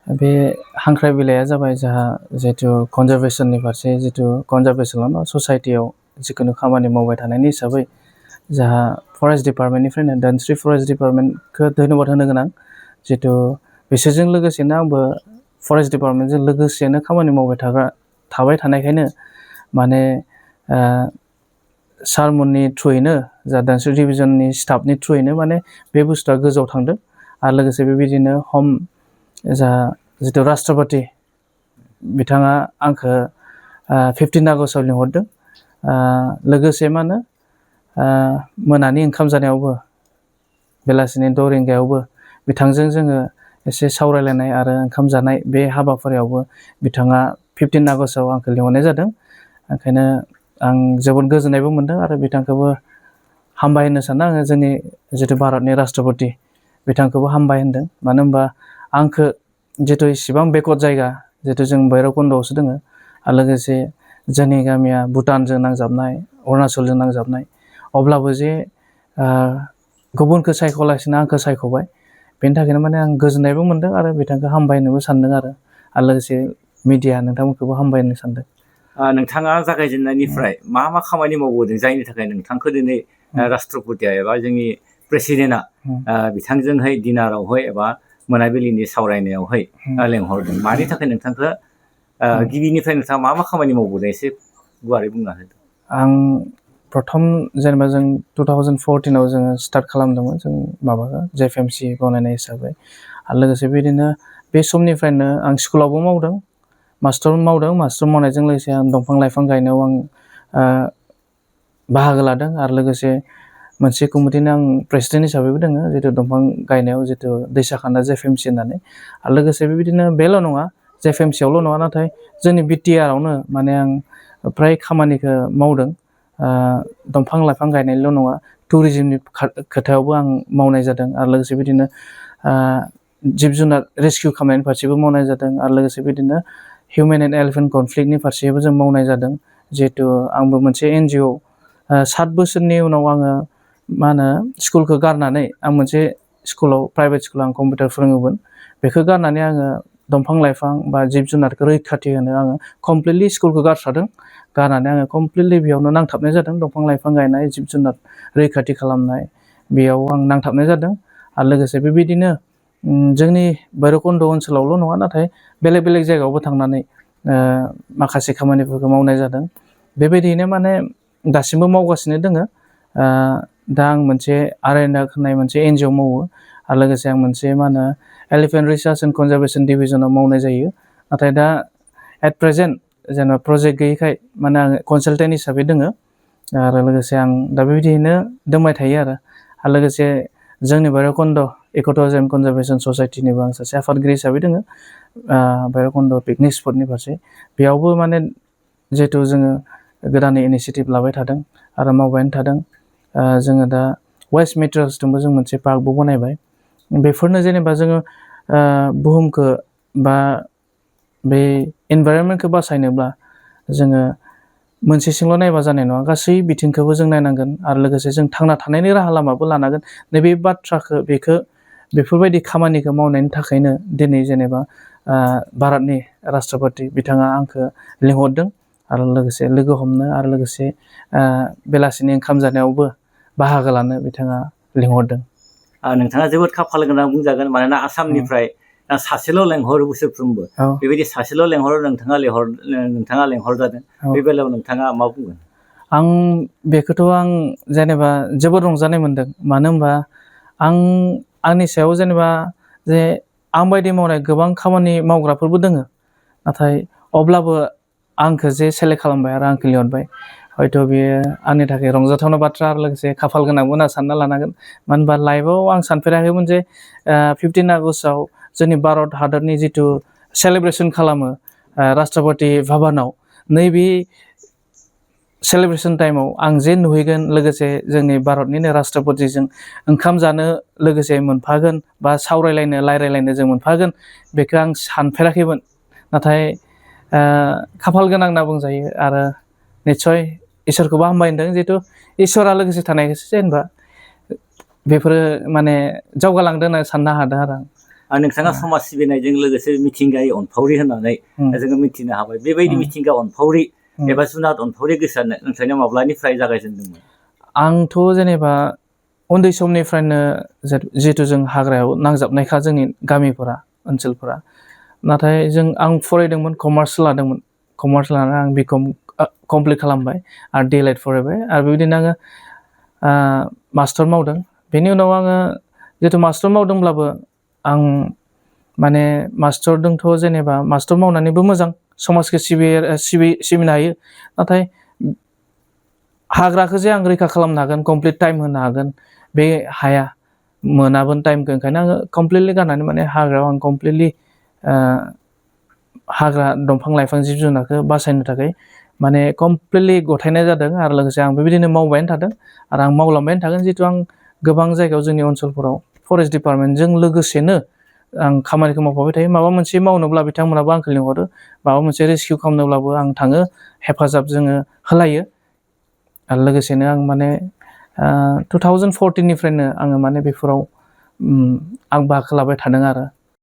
बे हांख्राय बिलाइया जाबाय जोंहा जिहेतु कनजारभेसननि फारसे जितु कनजारभेसनल' नङा ससाइटियाव जिखुनु खामानि मावबाय थानायनि हिसाबै जोंहा फरेस्ट डिपार्टमेन्टनिफ्रायनो धोनस्रि फरेस्ट डिपार्टमेन्टखौ धन्यबाद होनो गोनां जितु बिसोरजों लोगोसेनो आंबो फरेस्ट डिपार्टमेन्टजों लोगोसेनो खामानि मावबाय थाबाय थानायखायनो माने सारमोननि थ्रुयैनो जा धोनस्रि डिभिजननि स्टाफनि थ्रुयैनो माने बे बुस्थुआ गोजौआव थांदों आरो लोगोसे बेबायदिनो हम जा जितु राष्ट्रपति बिथाङा आंखौ 15 आगस्टआव लिंहरदों लोगोसे मा होनो मोनानि ओंखाम जानायावबो बेलासिनि 6 रिंगायावबो बिथांजों जोङो एसे सावरायलायनाय आरो ओंखाम जानाय बे हाबाफारियावबो बिथाङा 15 आगस्टआव आंखौ लिंहरनाय जादों ओंखायनो आं जोबोद गोजोननायबो मोनदों आरो बिथांखौबो हामबाय होननो सानो आङो जोंनि जितु भारतनि राष्ट्रपति बिथांखौबो हामबाय होनदों मानो होनबा आंखौ जितु इसिबां बेकवर्ड जायगा जितु जों भैरबकुन्दआवसो दोङो आरो लोगोसे जोंनि गामिया भुटानजों नांजाबनाय अरुणाचलजों नांजाबनाय अब्लाबो जे गुबुनखौ सायख'लासिनो आंखौ सायख'बाय बेनि थाखायनो माने आं गोजोननायबो मोनदों आरो बिथांखौ हामबाय होननोबो सानदों आरो लोगोसे मिडिया नोंथांमोनखौबो हामबाय होननो सानदों नोंथाङा जागायजेननायनिफ्राय मा खामानि मावबोदों जायनि थाखाय नोंथांखौ दिनै राष्ट्रपतिया एबा जोंनि प्रेसिडेन्टआ बिथांजोंहाय डिनारावहाय एबा मोनाबिलिनि सावरायनायावहाय लेंहरदों मानि थाखाय नोंथांखौ गिबिनिफ्राय नोंथाङा मा खामानि मावबोदों एसे गुवारै बुंना होदो आं प्रथम जेनेबा जों 2014आव जोङो स्टार्ट खालामदोंमोन जों माबाखौ जेएफएमसि बनायनाय हिसाबै आरो लोगोसे बिदिनो बे समनिफ्रायनो आं स्कुलावबो मावदों मास्टार मावनायजों लोगोसे आं दंफां लाइफां गायनायाव आं बाहागो लादों आरो लोगोसे मोनसे कमिटिनि आं प्रेसिडेन्ट हिसाबैबो दोङो जितु दंफां गायनायाव जितु दैसाखान्दा जेएफएमसि होननानै आरो लोगोसे बेबायदिनो बेल' नङा जेएफएमसियावल' नङा नाथाय जोंनि बिटिआरआवनो माने आं फ्राय खामानिखौ मावदों दंफां लाइफां गायनायल' नङा टुरिजिमनि खोथायावबो आं मावनाय जादों आरो लोगोसे बिदिनो जिब जुनार रेस्किउ खालामनायनि फारसेबो मावनाय जादों आरो लोगोसे बिदिनो हिउमेन एन्ड एलिफेन्ट कनफ्लिक्टनि फारसेबो जों मावनाय जादों जिहेतु आंबो मोनसे एनजिअ 7 बोसोरनि उनाव आङो मा होनो स्कुलखौ गारनानै आं मोनसे स्कुलाव प्राइभेट स्कुलाव आं कम्पिउटार फोरोङोमोन बेखौ गारनानै आङो दंफां लाइफां बा जिब जुनारखौ रैखाथि होनो आङो कमप्लिटलि स्कुलखौ गारनानै आङो कमप्लिटलि बेयावनो नांथाबनाय जादों दंफां लाइफां गायनाय जिब जुनार रैखाथि खालामनाय बेयाव आं नांथाबनाय जादों आरो लोगोसे बेबायदिनो जोंनि भैरबकुन्द ओनसोलावल' नङा नाथाय बेलेग बेलेग जायगायावबो थांनानै माखासे खामानिफोरखौ मावनाय जादों बेबायदियैनो माने दासिमबो मावगासिनो दोङो दा आं मोनसे आरएनए होननाय मोनसे एनजिअ मावो आरो लोगोसे आं मोनसे मा होनो एलिफेन्ट रिसार्च एन्ड कनजारभेसन डिभिजनाव मावनाय जायो नाथाय दा एट प्रेजेन्ट जेनेबा प्रजेक्ट गैयैखाय माने आं कनसालटेन्ट हिसाबै दोङो आरो लोगोसे आं दा बेबायदियैनो दोंबाय थायो आरो लोगोसे जोंनि भैरबकुन्द इक'टुरिज्म कनजारभेसन ससाइटिनिबो आं सासे आफादगिरि हिसाबै दोङो भैरबकुन्द पिकनिक स्पटनि फारसे बेयावबो माने जिहेतु जोङो गोदानै इनिसियेटिभ लाबाय थादों आरो मावबायानो थादों जोङो दा वेस्ट मेटेरियल्सजोंबो जों मोनसे पार्कबो बनायबाय बेफोरनो जेनेबा जोङो बुहुमखौ बा बे इनभाइरनमेन्टखौ बासायनोब्ला जोङो मोनसेसिमल' नायबा जानाय नङा गासै बिथिंखौबो जों नायनांगोन आरो लोगोसे जों थांना थानायनि राहा लामाबो लानांगोन नैबे बाथ्राखौ बेफोरबायदि खामानिखौ मावनायनि थाखायनो दिनै जेनेबा भारतनि राष्ट्रपति बिथाङा आंखौ लिंहरदों आरो लोगोसे लोगो हमनो आरो लोगोसे बेलासिनि ओंखाम जानायावबो बाहागो लानो बिथाङा लिंहरदों नोंथाङा जोबोद खाफाल गोनां बुंजागोन मानोना आसामनिफ्राय सासेल' लेंहरो बोसोरफ्रोमबो बेबायदि सासेल' लेंहरो नोंथाङा लेंहरजादों बे बेलायाव नोंथाङा मा बुंगोन आं बेखौथ' आं जेनेबा जोबोद रंजानाय मोनदों मानो होनबा आंनि सायाव जेनेबा जे आं बायदि मावनाय गोबां खामानि मावग्राफोरबो दोङो नाथाय अब्लाबो आंखौ जे सेलेक्ट खालामबाय आरो आंखौ लिंहरबाय हयथ' बेयो आंनि थाखाय रंजाथावना बाथ्रा आरो लोगोसे खाफाल गोनांबो होनना सानना लानांगोन मानो होनबा लाइफआव आं सानफेराखैमोन जे 15 आगस्टआव जोंनि भारत हादरनि जिथु सेलेब्रेसन खालामो राष्ट्रपति भबनाव नैबे सेलेब्रेसन टाइमाव आं जे नुहैगोन लोगोसे जोंनि भारतनिनो राष्ट्रपतिजों ओंखाम जानो लोगोसे मोनफागोन बा रायलायलायनो जों मोनफागोन बेखौ आं सानफेराखैमोन नाथाय खाफाल गोनां होनना बुंजायो आरो निस्सय इसोरखौबो हामबाय होनदों जिहेतु इसोरा लोगोसे थानायखायसो जेनेबा बेफोरो माने जौगालांदों होनना साननो हादों आरो आं नोंथाङा समाज सिबिनायजों लोगोसे मिथिंगायारि अनफावरि होननानै जोङो मिथिनो हाबाय बेबायदि मिथिंगा अनफावरि एबा जुनाद अनफावरि गोसारनो नोंथांनिया माब्लानिफ्राय जागायजेनदोंमोन? आंथ' जेनेबा उन्दै समनिफ्रायनो जिहेथु जों हाग्रायाव नांजाबनायखा जोंनि गामिफोरा ओनसोलफोरा नाथाय आं फरायदोंमोन कमार्स लादोंमोन कमार्स लानानै आं बिकम कमप्लिट खालामबाय आरो डिएलएड फरायबाय आरो बेबायदिनो आङो मास्टार मावदों बेनि उनाव आङो जिहेतु मास्टार मावदोंब्लाबो आं माने मास्टारदोंथ' जेनेबा मास्टार मावनानैबो मोजां समाजखौ सिबिनो हायो नाथाय हाग्राखौ जे आं रैखा खालामनो हागोन कमप्लिट टाइम होनो हागोन बे हाया मोनाबोन टाइमखौ ओंखायनो आङो कमप्लिटलि गारनानै माने हाग्रायाव आं कमप्लिटलि हाग्रा दंफां लाइफां जिब जुनारखौ बासायनो थाखाय माने कमप्लिटलि गथायनाय जादों आरो लोगोसे आं बेबायदिनो मावबायानो थादों आरो आं मावलांबायानो थागोन जिहेतु आं गोबां जायगायाव जोंनि ओनसोलफोराव फरेस्ट डिपार्टमेन्टजों लोगोसेनो आं खामानिखौ मावफाबाय थायो माबा मोनसे मावनोब्ला बिथांमोनाबो आंखौ लिंहरो माबा मोनसे रेस्किउ खालामनोब्लाबो आं थाङो हेफाजाब जोङो होलायो आरो लोगोसेनो आं माने 2014 निफ्रायनो आङो माने बेफोराव आं बाहागो लाबाय थादों आरो